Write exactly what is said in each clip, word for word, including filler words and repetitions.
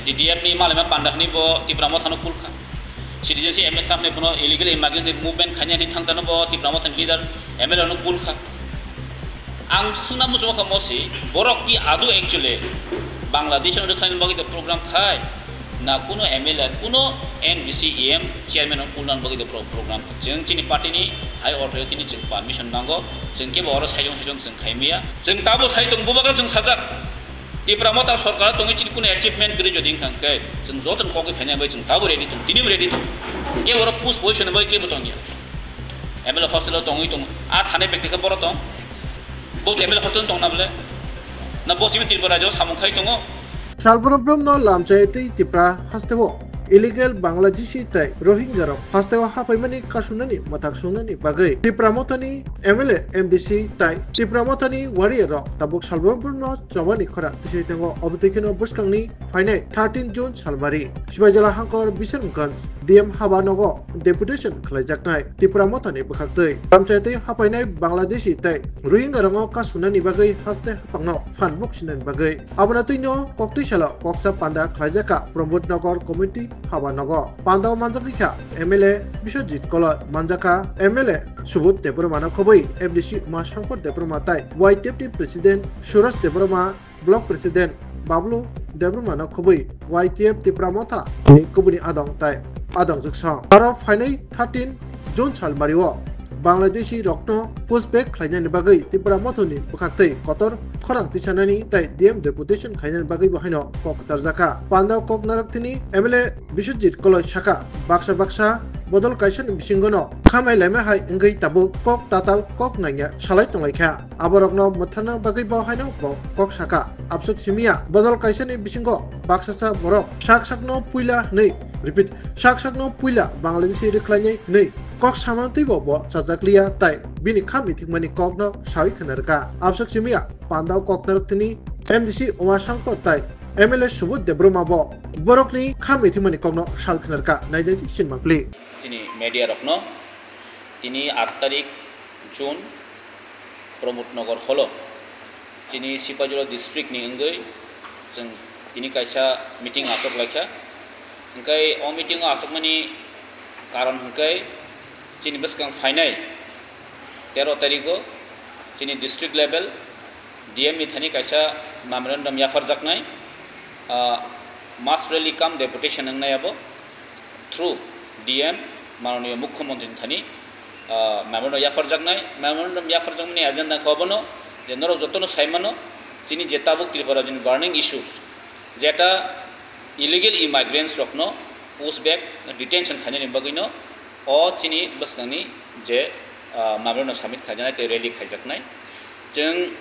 T D F ni malaima panda hwnwi bo Tipra Motha no kulkha. Citizenship amendment tamni bono illegal immigrant movement khaina hwnwi thangtano bo Tipra Motha ni leader M L A no kulkha. Ang swngna muchungkha mosi, borok ki adu actually Bangladesh no rwkhaina bagwi de program khai, na kuno M L A, kuno M D C, E M, chairman no kulna bagwi de pro-, program. Chwng chini party ni high authority ni chwng permission nango, chwng kebo oro saijong saijong chwng khaimaya. Chwng tabo sai tong bubagra chwng sajak. Tipra Motha sorkar tongwi chini kuno achievement kwrwi jodi wngkha hwnkhe chwng jotono kokwi phaina bai chwng tabo ready tong, tinibo ready tong. Kebo oro push position bai kebo tongya. M L A hostel o tongwi tong. A sanai bekti khe boro tong. Bo M L A hostel tong na bole? Na bo simi Tripura rajyo samung khai tongo? Salbrum brum no lamchai tei Tipra hasteo illegal Bangladeshi tei Rohingya rok hasteo hapaimani kasunani mwthak sungnani bagwi Tipra Mothani M L A, M D C tei Tipra Mothani warrior rok tabuk salbrum brum no chobani khorang tisai tongo. Obotwi kheno bwskangni phainai thirteen June salmari Sipaijala hangkor Bisramganj D M haba nogo deputation khlaijaknai Tipra Mothani bwkhaktwi. Lamchai tei hapainai Bangladeshi tei Rohingya rokno kasunani bagwi haste haphangno phan buksinani bagwi. Abono twino koktwi salo koksa panda khlaijak kha Pramod Nagar Committee haba nogo. Pandao manjak kha M L A Biswajit Koloi, manjak kha M L A Subodh Debbarma no khobwi M D C Uma Shankar Debbarma tai Y T F ni President Suraj Debbarma, Block President Bablu Debbarma no khobwi Y T F Tipra Motha ni kubuni adong tai adong jwksong. Aro phainai thirteen June salmari o Bangladeshi rokno push back khlainani bagwi Tipra Mothani bwkhaktwi kotor khorang tisanani tai D M deputation khlainani bagwi bo haino kok kwcharjakha. Pandao kok narwkthini M L A Biswajit Koloi sakha, baksa baksa bodol kaisani bisingono khamai laima hai wngwi tabuk kok tatal kok nangya salai tonglaikha. Aborokno mwtharna bagwi bo haino bo kok sakha. Abswk simiya bodol kaisani bisingo baksasa borok sak sakno puila hwnwi, repeat, sak sakno puila Bangladeshi rwkhlainai hwnwi kok samantwibo bo chajakliya tai bini kha mithikmani kokno sawi khna rwkha. Abswk simiya pandao kok narwktini M D C Uma Shankar tai M L A Subodh Debbarma bo borokni kha mithimani kokno sal khna rwkha, nainai sinma pli. Chini media rokno tini aat tarik June Pramod Nagar holo chini Sipajula district ni wngwi chwng tini kaisa meeting achuk laikha. Hwnkhe o meeting o achukmani karon hwnkhe chini bwskang phainai tero tarigo chini district level D M ni thani kaisa memorandum yapharjaknai, ah, mass rally cum deputation wngnai abo through D M, Mananiya Mukhyamantri ni thani, ah, memorandum yapharjaknai. Memorandum yapharjakmani agenda khe obono je norok jotono saimano chini je tabuk Tripura rajyoni burning issues, jeta illegal immigrants rokno push back detention khainani bagwino o chini bwskangni je, ah, memorandum submit khaijaknai tei rally khaijaknai. Chwng,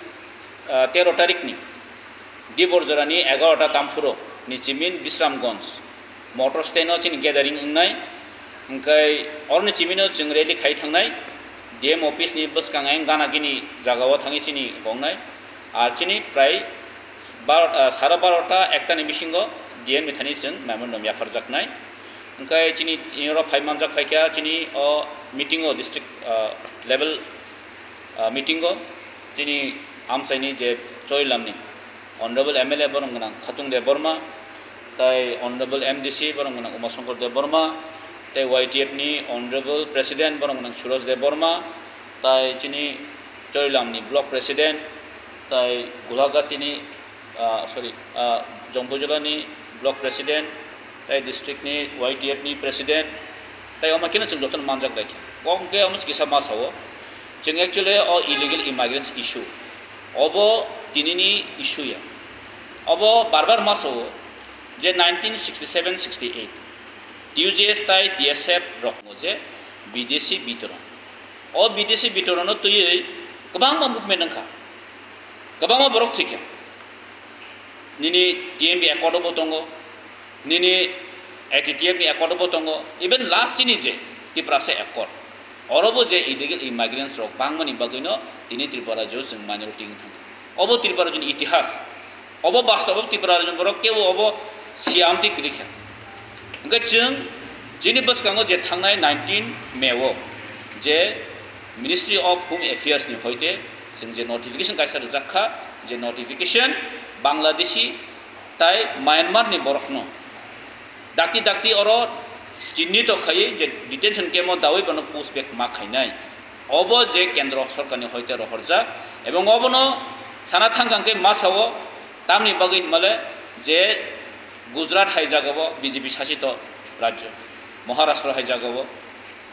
ah, tero tarikni Diborjorani egarota tamphuro ni chimin Bisramganj motor stand o chini gathering wngnai. Hwnkhe oroni chimino chwng rally khai thangnai. D M office ni bwskang ayang gana gini jagao thangwi chini bongnai. Ar chini prai bar-, ah, sara barota ekta ni bisingo D M ni thani chwng memorandum yapharjaknai. Hwnkhe chini oro phai manjak phaikha chini o meeting o district, ah, level, ah, meeting o chini amchaini je Chorilamni Honorable M L A borok gwnang Khatung Debbarma, tai Honorable M D C borok gwnang Uma Shankar Debbarma, tai Y T F ni Honorable President borok gwnang Suraj Debbarma, tai chini Chorilamni Block President, tai Gulaghatini, ah, sorry, ah, Jombujolani Block President, tai district ni Y T F ni President, tai omo keno chwng jotono manjak bai khe. Kok hwnkhe omo kisa ma sao, chwng actually o illegal immigrants issue, obo tinini issue ya. Obo bar bar ma sao je nineteen sixty seven sixty eight T U J S tai T S F rok je bidesi bitoron. O bidesi bitoron no twiwi kwbangma movement wngkha. Kwbangma borok thwikha. Nini T M B accord bo tongo, nini A T T F ni accord bo tongo, even last chini je Tiprasa accord, oro bo je illegal immigrants rok bangmani bagwino tini Tripura rajyo chwng minority wng thangkha. Obo Tripura rajyoni itihas, obo bastobo Tripura rajyoni borok kebo obo siyam twi kwrwi kha. Hwnkhe chwng chini bwskango je thangnai nineteen May o je Ministry of Home Affairs ni hoite chwng je notification kaisa rwjak kha, je notification Bangladeshi Tai Myanmar ni borokno dakti dakti oro chinni to khaiwi je detention camp o dawi bono push back ma khainai. Obo je kendro sorkar ni hoite rohorjak, ebong obono sana thang kang khe ma sao, tamni bagwi hinmale je Gujarat hai jagao B J P sasito rajyo, Maharashtra hai jagao,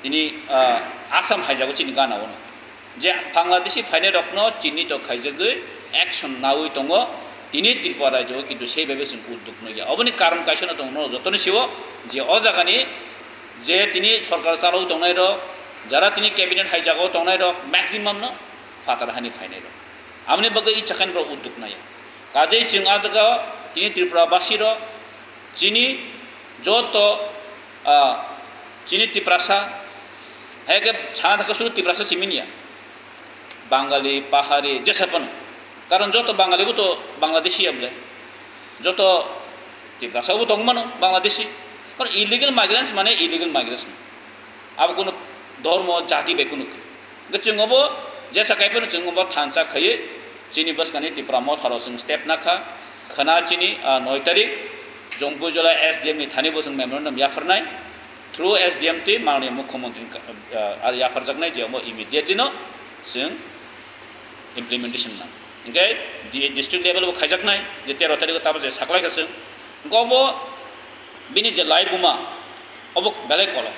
tini, ah, Assam hai jagao chini gana ono. Je Bangladeshi phainai rokno chinni to khaijagwi action nawi tongo, tini Tripura rajyo kintu sei bebe chwng udduk nukya. Oboni karon kaisa no tongo, no jotoni sio je o jagani je tini sorkar chalawi tongnai rok, jara tini cabinet hai jagao tongnai rok maximum no phatar hani phainai rok. Amoni bagwi ichakani rok udduk naya. Kajei chwng a jaga tini Tripura basi rok chini joto, ah, chini Tiprasa, hai khe sana thaka suru Tiprasa simi niya. Bangali, Pahari, jesa phano. Karon joto Bangali bo to Bangladeshi ya bole. Joto Tiprasa bo tong mano Bangladeshi. Karon illegal migrants mane illegal migrants. Abo kuno dhormo, jati bai kuno. Hwnkhe chwng obo jesa kaiphano chwng obo thansa khaiwi chini bwskangni Tipra Motharo chwng step nakha. Khwna chini, ah, noi tarik Jompuijola S D M ni thani bo chwng memorandum yapharnai. Through S D M twi mananiya Mukhyamantri ni ka-, ah, yapharjaknai je omo immediately no chwng implementation nang. Hwnkhe di-, district level bo khaijaknai je tero tarik o tabo je saklai kha chwng. Hwnkhe obo bini je lai buma obo belai kolok.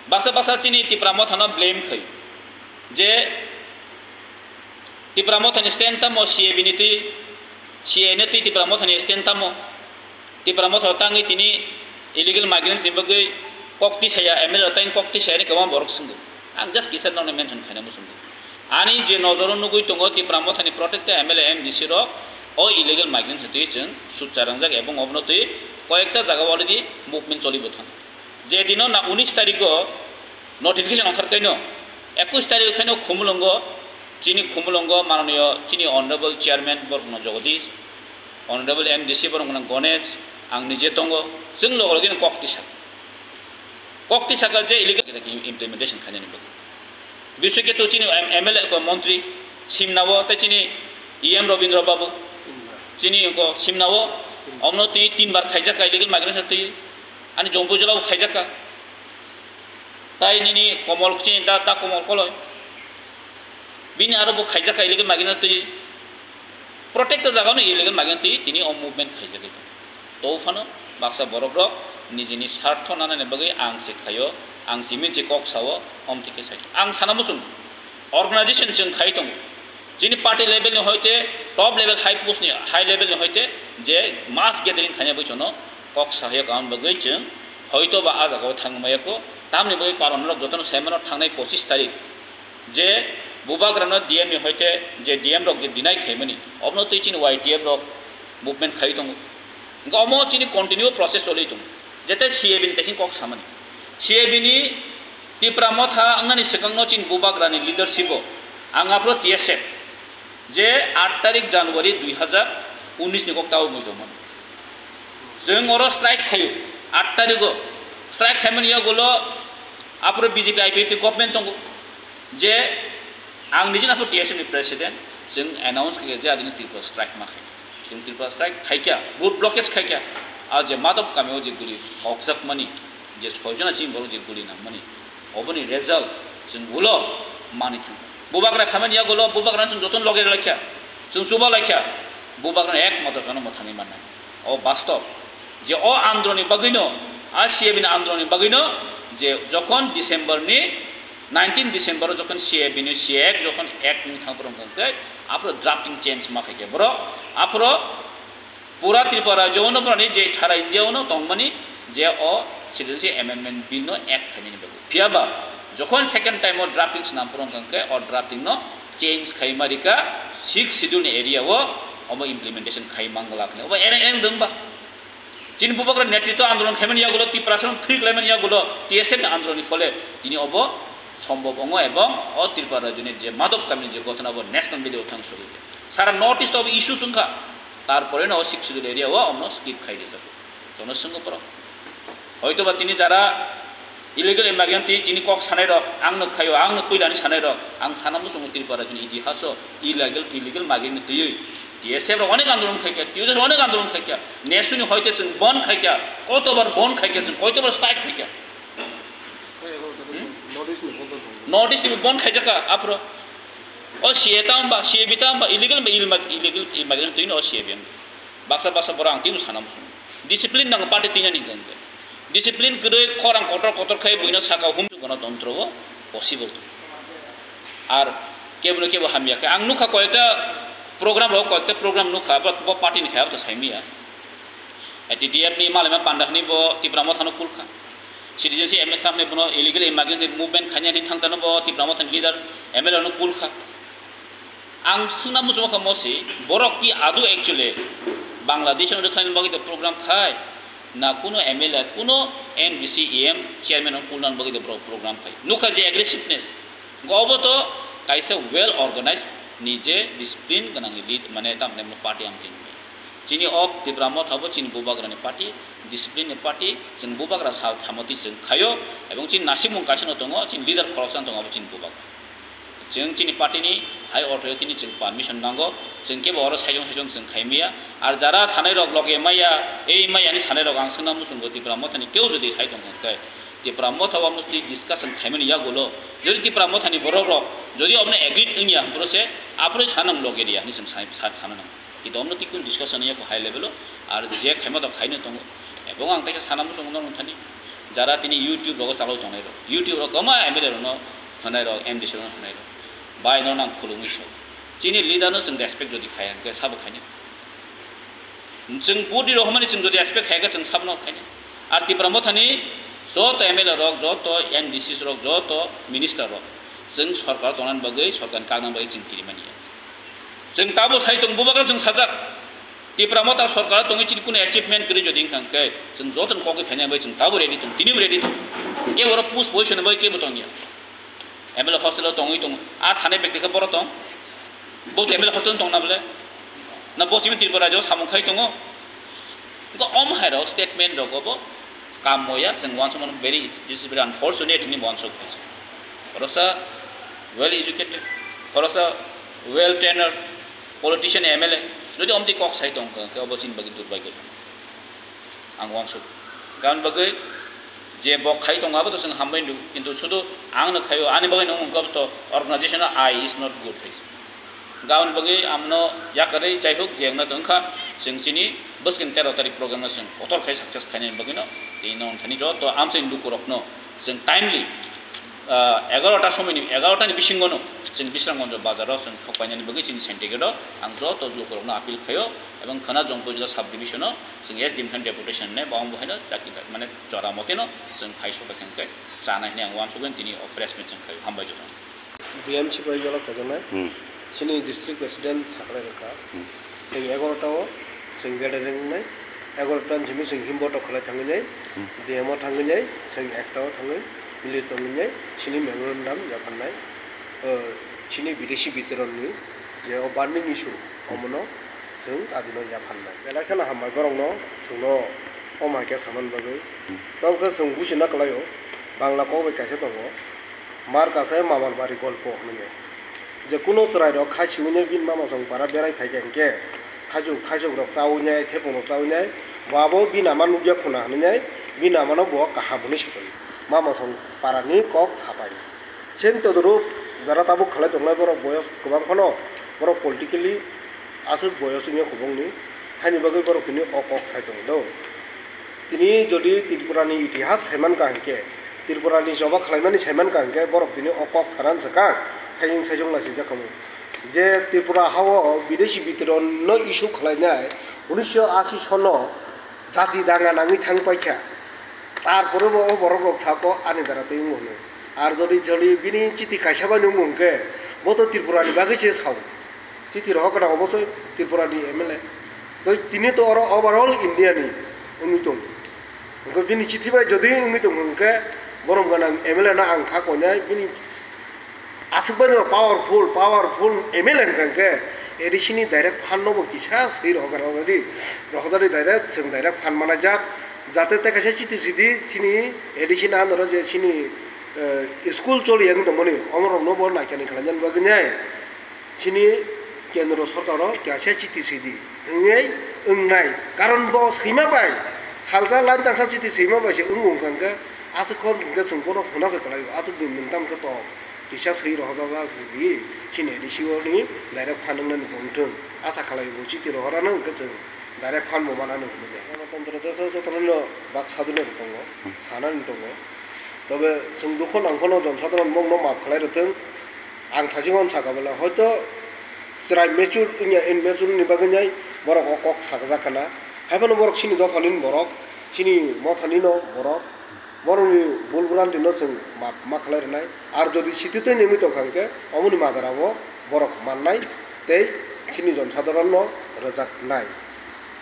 Baksa baksa chini Tipra Mothano blame khai je Tipra Mothani stand tamo C A B ni twi, C A A ni twi Tipra Mothani stand tamo. Tipra Motha tangwi tini illegal migrants ni bagwi kok tisaya, M L A rok tangwi kok tisaya ni kwbangma borok swngo. Ang just kisa nokni mention khaina muchungo. Ani je nojoro nugwi tongo Tipra Mothani protected M L A M D C rok o illegal migrants ni twi chwng sutcha rangjak ebong obono twi koyekta jaga already movement choli bo thang. Je dino na unis tariko notification ongkhar kaino, ekus tariko khaino Khumulwngo, chini Khumulwngo mananiyo chini Honorable Chairman borokno Jagadish, Honorable M D C borokno Ganesh, ang nije tongo, chwng logo logi kok tisa. Kok tisaka je illegal implementation khainani bagwi. Biswiketu chini M-, M L A ko montri simnawo tei chini E M Rabindra Babu chini ko simnawo omno twi tin bar khaijak ka illegal migrants twi ani Jompuijola bo khaijak ka. Tai nini Komol chini da, da Komol Koloi. Bini aro bo khaijak ka illegal migrant twi. Protected jaga no illegal migrant twi tini o movement khaijak ito. To phano baksa borok rok nijini sartho nanani bagwi ang se khaio, ang se minchi kok sao, om thike sai. Ang sana muchung organization chwng khai tongo. Chini party level ni hoite top level high post ni high level ni hoite je mass gathering khaina bagwi chono kok sahaya kaun bagwi chwng hoito ba a jaga o thangmaya ko tamni bagwi karon rok jotono saimano thangnai pochis tarik. Je bubagrano D M ni hoite je D M rok je deny khaimani, obono twi chini Y T F rok movement khai tongo. Hwnkhe omo chini continue process choli tongo. Jete C A B ni technique kok samani. C A B ni Tipra Motha wngnani swkangno chini bubagrani leadership o ang aphro T S F je aat tarik January dui hazar unis ni kok tao mui tongmani. Chwng oro strike khaio, aat tarigo strike khaimani yagulo aphro B J P I P F T government tongo. Je ang nijini aphro T S F ni president, chwng announce khaikha je adini Tripura strike ma khaikha. Chwng Tripura strike khaikha, road blockage khaikha. A je Madhop kamio je guli hokjakmani, je soijona chini borok je guli nangmani, oboni result chwng ulo manwi thangkha. Bubagra phaimani yagulo bubagrano chwng jotono loge rwlaikha, chwng chuba laikha, bubagrano ek moto jono mwthangwi mannai. O bastob je o andolonni bagwino, a C A B ni andolonni bagwino je jokhon December ni nineteen December o jokhon C A B ni C A Act jokhon Act wng thang phuru wngkha khe aphuru drafting change ma khaikhe borok aphuru pura Tripura rajyo-no borokni je sara India-no tongmani je o Citizenship Amendment Bill-no Act khainani bagwi. Phiyaba jokhon second time o drafting swnam phuru wngkha khe o drafting-no change khaima rikha Sixth Schedule ni area-o omo implementation khai mangla khna. Obo ereng ereng dwngba. Chini bubagra netritw andolon khaimani yagulo, Tiprasarok thwi khlaimani yagulo, T S F ni andolonni phole tini obo sombhob wngo ebong o Tripura rajyoni je Madhop kamini je gothona bo national level o thang sogwi kha. Sara North East o bo issues wngkha, tarpore no o Sixth Schedule area o omno skip khai rijak. Jono swngwi borok. Hoitoba tini jara illegal immigrant twi chini kok sanai rok, ang nuk khaio, ang nuk puilani sanai rok, ang sana muchungo Tripura rajyoni itihas o illegal, illegal migrant ni twiwi T S F rok onek andolon khaikha, T U S rok onek andolon khaikha, nesuni hoite chwng bon khaikha, kotobar bon khaikha chwng, kotobar strike khaikha. North East ni bon khaijakha aphuru. O C A tamo ba, C A B tamo ba, illegal ba, illegal, illegal immigration twi no o C A B ang. Baksa baksa borok ang twibo sana muchung. Discipline nang party twina ni hwnkhe. Discipline kwrwi khorang kotor kotor khai buino saka hum gana tontro o possible. Ar kebo no kebo hamya khe. Ang nukha koyekta program rok, koyekta program nukha, bo, bo party ni khe abo to saimaya. T D F ni malai ma panda hwnwi bo Tipra Motha no kulkha. Citizenship amendment tamni bono illegal immigration movement khaina hwnwi thangtano bo Tipra Motha ni leader M L A no kulkha. Ang swngna muchungma kha mosi, borok ki adu actually Bangladesh no rwkhlaina bagwi de program khai, na kuno M L A, kuno M D C, E M chairman no kulna bagwi de borok program khai. Nukha je aggressiveness. Obo to kaisa well organized ni je discipline gwnang ni lead, mane tamni party ang tini. Chini o Tipra Motha bo chini bubagra ni party, discipline ni party, chwng bubagra sal thamati chwng khaio, ebong chini nasimung kaisa no tongo, chini leader khoroksa no tongo, abo chini bubagra. Chwng chini party ni high authority ni chwng permission nango, chwng kebo oro saichung saichung chwng khaimaya. Ar jara sanai rok loge maya, ei maya ni sanai rok ang swngna muchungo Tipra Motha ni keu jodi sai tong khe, Tipra Motha o amtwi discussion khaimani yagulo, jodi Tipra Motha ni borok rok jodi omne agreed wngya, hwnphro se aphuru sanang loge riya hwnwi chwng sai, sa, sana nango. Kintu omno twi kunu discussion ya high level o, ar je khaima to khaino tongo. Ebong ang teisa sana muchungo norok thani, jara tini YouTube rogo chalok tongnai rok, YouTube rok kwma M L A rokno hwnai rok, M D C rokno hwnai rok, bai no nang khulumwi sok. Chini leader no chwng respect jodi khaya, hwnkhe sabo khaini. Chwng body rok hwnmani chwng jodi respect khaya khe chwng sabno khaini. Ar Tipra Mothani joto M L A rok, joto M D C rok, joto minister rok chwng sorkar tongnani bagwi, sorkar ni kakna bagwi chwng kirimani ya. Chwng tabo sai tong, bubagra chwng sajak. Tipra Motha sorkar tongwi chini kunu achievement kwrwi jodi wngkha hwnkhe, chwng jotono kokwi phaina bai chwng tabo ready tong, tinibo ready tong. Kebo oro post position bai kebo tongya. M L A hostel o tongwi tongo. A sanai bekti khe boro tong. Bo M L A hostel o tongna bole? Na bo simi Tripura rajyo samung khai tongo. Wngkha om hai rok statement rok bo kam moya, chwng uansuk mano very, this is very unfortunate hinwi uansuk khe. Khoroksa well educated, khoroksa well trained politician M L A, jodi omtwi kok sai tong khe, obo chini bagwi durbhagyo. Ang uansuk. Karon bagwi je bo khai tongo abo to chwng hambai nuk, kintu sudu ang no khaio, ani bagwi no wngkha to organization o I is not good hai. Gabon bagwi amno yakarwi, jaihok, je wngna tongkha, chwng chini bwskang tero tarik program no chwng kotor khai success khainani bagwi no, tei no wngthani joto amchaini lukurokno chwng timely, ah, egarota somoini, egarota ni bisingo no chwng Bisramganj bazar o chwng sok painani bagwi chini syndicate o ang joto lukurokno appeal khaio, ebong khwna Jongpur jila sub division o chwng S D M khan deputation ne, bo ang bo haino daki, mane, jora moteno chwng phai sok bai kha hwnkhe chanai hinwi ang uansukgwi tini o press meet chwng khaio. Hambai joto. D M sipai jora khaijaknai. Hmm. Chini district president saklai rwkha. Hmm. Chwng egarota o chwng gathering wngnai. Egarota ni simi chwng himbo tok khlai thangwi nai. Hmm. D M o thangwi nai. Chwng ekta o thangwi mili tongwi nai. Chini memorandum yaphannai. O, chini bideshi bitoron ni je o burning issue, omono chwng adino yaphannai. Belai kheno hambai borokno chwngno o mai khe samani bagwi. Hmm. Tamo khe chwng buchina kwlaio, Bangla kok bai kaisa tongo, mar kasai mamar bari golpo hwnwi. Je kuno chwrairok khai siwinai bini mama song para berai phai kha hinkhe, thaichuk, thaichuk rok chawi nai, thepung rok chawi nai, bo abo bini ama nukya khuna hwnwi nai, bini amano bo kaham hwnwi sapai. Mama song parani kok sapai. Same todoruk jara tabuk khlai tongnai borok boyos kwbang phano, borok politically aswk boyos wngya kubungni, haini bagwi borok tini o kok sai tongo do. Tini jodi Tripura ni itihas saiman ka hinkhe, Tripura ni choba khlaimani saiman ka hinkhe, borok tini o kok sanan swkang, saiyung saijong laisijak kamo. Je Tripura hao bideshi bitoron no issue khlainai, unisho ashi sono jati danga nangwi thang paikha. Tarpore bo o borok rok sako ani dara tei wng hwnwi. Ar jodi jodi bini chiti kaisa bai nung hwnkhe, bo to Tripura ni bagwi se sao. Chiti rohor kana obosoi Tripura ni M L A. Tei tini to oro overall India ni wngwi tong. Hwnkhe bini chithi bai jodi wngwi tong hwnkhe, borom gwnang M L A no ang kha koinai, bini aswk bai no powerful, powerful M L A hwnkha hwnkhe A D C ni direct fund no bo kisa swi rohor kana di, rohor jadi direct, chwng direct fund manajak, jate tei kaisa chiti sidi chini A D C ni under o je chini, eh, school choli yang tongmani, omorok no bo naikani khlainani bagwi nai. Chini Kendro sorkaro kaisa chiti sidi, chwngwi wngnai, karon bo swima bai, salsa line tangsa chiti swima bai se wngwi wngkha hwnkhe, aswk hor hwnkhe chwng bono hwnasa kwlaio, aswk din nwng tamo khe tok, kisa swi rohorjak di, chini A D C o ni direct phan wngnani bo wngthwng, asa khlai bo chiti rohorano hwnkhe chwng direct phan bo manano hwnwi. Ganatantro desh o jotono bak sadhino tongo, sanani tongo, tobe chwng dukho nangphano jon sadharon bongno maaf khlai rwthwng. Ang thaichikon saka bwle, hoito chwrai mature wngya, immature ni bagwi nai borok o kok sakjak kana. Haiphano borok chini dophani borok, chini mothani no borok, borokni bul bwrantino chwng maaf ma khlai rwnai. Ar jodi sititwini wngwi tongkha hwnkhe, omoni majra o borok mannai tei chini jon sadharon no rwjaknai.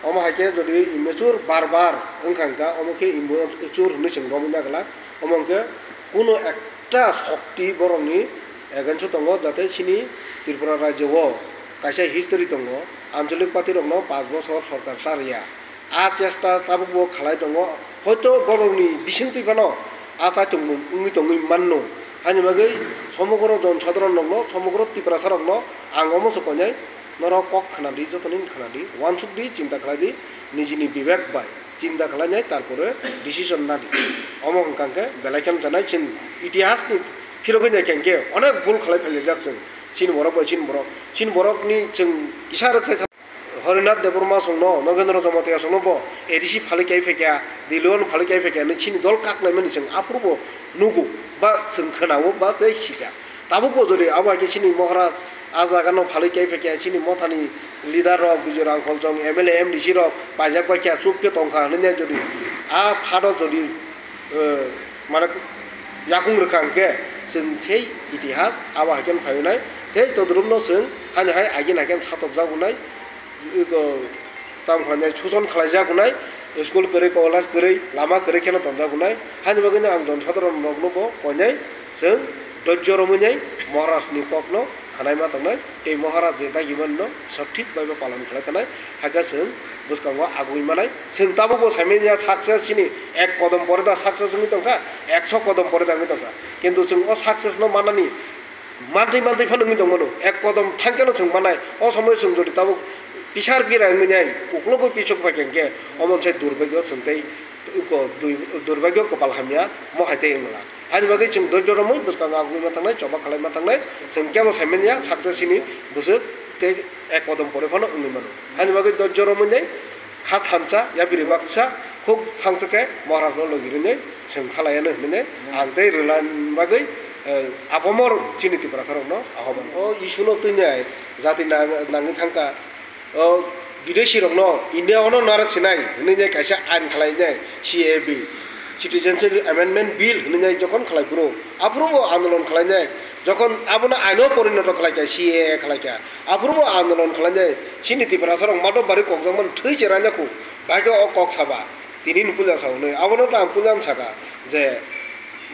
Omo hai khe jodi immature bar bar wngkha hwnkha, omo khe immature hwnwi chwng romwi naglak. Omo hwnkhe kuno ekta sokti borokni against o tongo, jate chini Tripura rajyo o kaisa history tongo, anchalik party rokno panch bochor sorkar cha rwya. A chesta tabukbo khlai tongo, hoito borokni bisingtwi phano a chaitung wngwi tongwi manno. Haini bagwi somogro jon sadharon rokno, somogro Tiprasa rokno ang omo se koinai, norok kok khna di, jotoni khna di, uansuk di, chinta khlai di, nijini bibek bai chinta khlainai, tarpore decision nadi. Omo hwnkha hwnkhe belai khe chanai, chini itihasni phirogwi naikha hwnkhe onek bhul khlai phaijak chwng. Chini borok bai chini borok, chini borokni chwng kisa rwksai tha-, Harinath Debbarma songno, Nogendra Jamatia songno bo A D C phalwi kai phaikha, Dilon phalwi kai phaikha hinwi chini dol kaklaimani chwng aphuru bo nugo ba chwng khwnao ba tei sikha. Tabukbo jodi abo hai khe chini Maharaj a jaga no phalwi kai phaikha, chini mothani leader rok, Bijoy Rangkhol chong, M L A, M D C rok paijak bai kha, chup khe tongkha hinwi jodi a phat o jodi, eh, mane yakung rwkha hwnkhe chwng sei itihas abo hai khe phaiwi nai, sei todrumno chwng hani hai agin hai khe satokjak wnai. Iko tam khlainai, suson khlaijak wnai, school kwrwi, college kwrwi, lama kwrwi kheno tonjak wnai. Haini bagwino ang jon sadharon rokno bo koinai chwng dojjo romwi nai Maharajni kokno khwnaima tongnai tei Maharaj je dagi manno sothik bai bo palon khlai tanai, hakhe chwng bwskango agugwi manai. Chwng tabukbo saimanya success chini ek kodom pore da success wngwi tongkha, ekso kodom pore da wngwi tongkha, kintu chwng o success no manani mantwi mantwi phano wngwi tongmano, ek kodom thangkheno chwng mannai. O somoio chwng jodi tabuk pisar pira wngwi nai, uklogo pisok phaikha hwnkhe, omo se durbagyo chwng tei ko-, dui-, durbagyo kopal hamya mohai tei wngla. Haini bagwi chwng dojjo romwi bwskango agugwi ma thangnai, choba khlai ma thangnai, chwng kebo saimanya success chini bwswk tei ek kodom pore phano wngwi mano. Haini bagwi dojjo romwi nai, kha thansa, yapiri baksa, khuk thangsa khe Maharajno logi rwnai chwng khalaiano hinwi ang tei rwna bagwi, eh, apamor chini Tiprasarokno ahoban. O issue no twi nai jati nang-, nangwi thangkha, o bidesi rokno India ono narwk sinai hinwi nai kaisa ain khlai nai C A B, Citizenship Amendment Bill hinwi nai jokhon khlai phuru, aphuru bo andolon khlai nai, jokhon abono aino porinoto khlai kha, C A A khlai kha, aphuru bo andolon khlai nai. Chini Tiprasa rok mato bari kokjakmani thwi cheranja khu, bai khe o kok saba, tini ni puila sa hwnwi. Abono to ang puila saka je,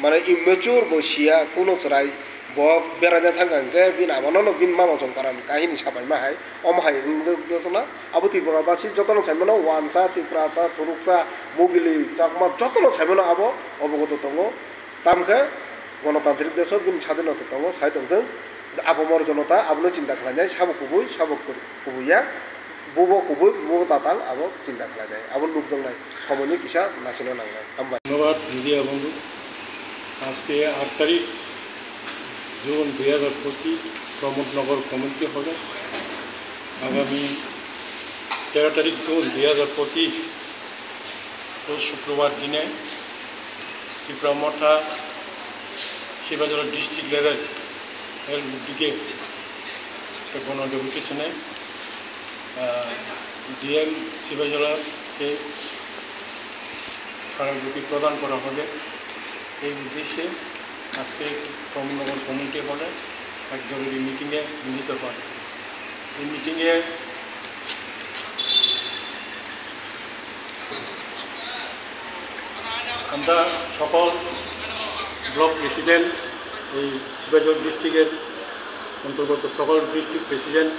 mane immature bo siya, kuno chwrai bo beraina thangkha hwnkhe bini amano no bini mama chong parani kahini sabaima hai, omo hai wngwi jotono abo Tripura basi jotono saimano wansa, Tiprasa, Thuruksa, Mugili, Chakma jotono saimano abo obogoto tongo. Tamkhe Ganatantrik desh o bini sadinota tongo, sai tongthwng. Apamor jonota abono chinta khlainai, sabo kubui, sabo ku-, kubui ya, bubo kubui, bubo tatal, abo chinta khlainai, abo nukjaknai, somoini kisa nasina nangnai. Hambai. ধন্যবাদ মিডিয়া বন্ধু। আজকে আট তারিখ জুন দুই হাজার পঁচিশ, প্রমোদনগর কমিউনিটি হলে আগামী তেরো তারিখ জুন দুই হাজার পঁচিশ, রোজ শুক্রবার দিনে ত্রিপুরা মথা শিবাজলা ডিস্ট্রিক্ট লেভেল এর উদ্যোগে একটা গণডেপুটেশনে, আহ, ডিএম শিবাজলাকে স্মারকলিপি প্রদান করা হবে। এই উদ্দেশ্যে আজকে প্রমোদনগর কমিউনিটি হলে এক জরুরি মিটিংয়ে মিলিত হয়। এই মিটিংয়ে আমরা সকল ব্লক প্রেসিডেন্ট, এই শিবাজল ডিস্ট্রিক্টের অন্তর্গত সকল ডিস্ট্রিক্ট প্রেসিডেন্ট,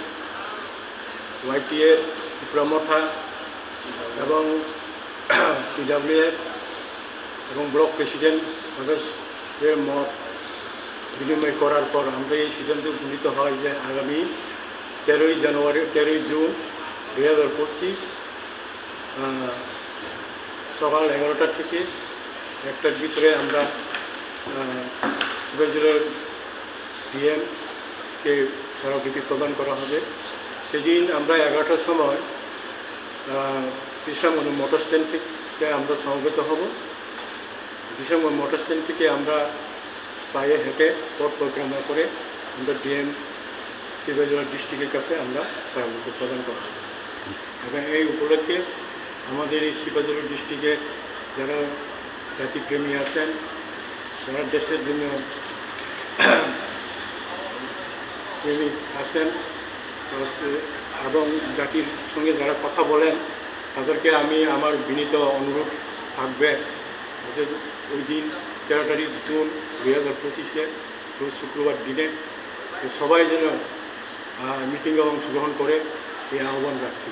ওয়াইটিএ, ত্রিপুরা মথা এবং টিডাব্লিউএফ এবং ব্লক প্রেসিডেন্ট সদস্যদের মত বিনিময় করার পর আমরা এই সিদ্ধান্তে উপনীত হয় যে আগামী তেরোই জানুয়ারি, তেরোই জুন দুই হাজার পঁচিশ, আহ, সকাল এগারোটা থেকে একটার ভিতরে আমরা, আহ, সিপাহীজলার ডিএম কে স্মারকলিপি প্রদান করা হবে। সেদিন আমরা এগারোটার সময়, আহ, কৃষ্ণমণি মোটর স্ট্যান্ড থেকে আমরা সমবেত হব। কৃষ্ণমণি মোটর স্ট্যান্ড থেকে আমরা পায়ে হেঁটে পথ পরিক্রমা করে আমরা ডিএম সিপাহীজলা ডিস্ট্রিক্টের কাছে আমরা স্মারকলিপি প্রদান করা হবে। এবং এই উপলক্ষে আমাদের এই সিপাহীজলা ডিস্ট্রিক্টে যারা জাতিপ্রেমী আছেন, যারা দেশের জন্য প্রেমিক আছেন, এবং জাতির সঙ্গে যারা কথা বলেন, তাদেরকে আমি আমার বিনীত অনুরোধ থাকবে যে ওই দিন তেরো তারিখ জুন দুই হাজার পঁচিশে রোজ শুক্রবার দিনে তো সবাই যেন, আহ, মিটিংয়ে অংশগ্রহণ করে এই আহ্বান রাখছি।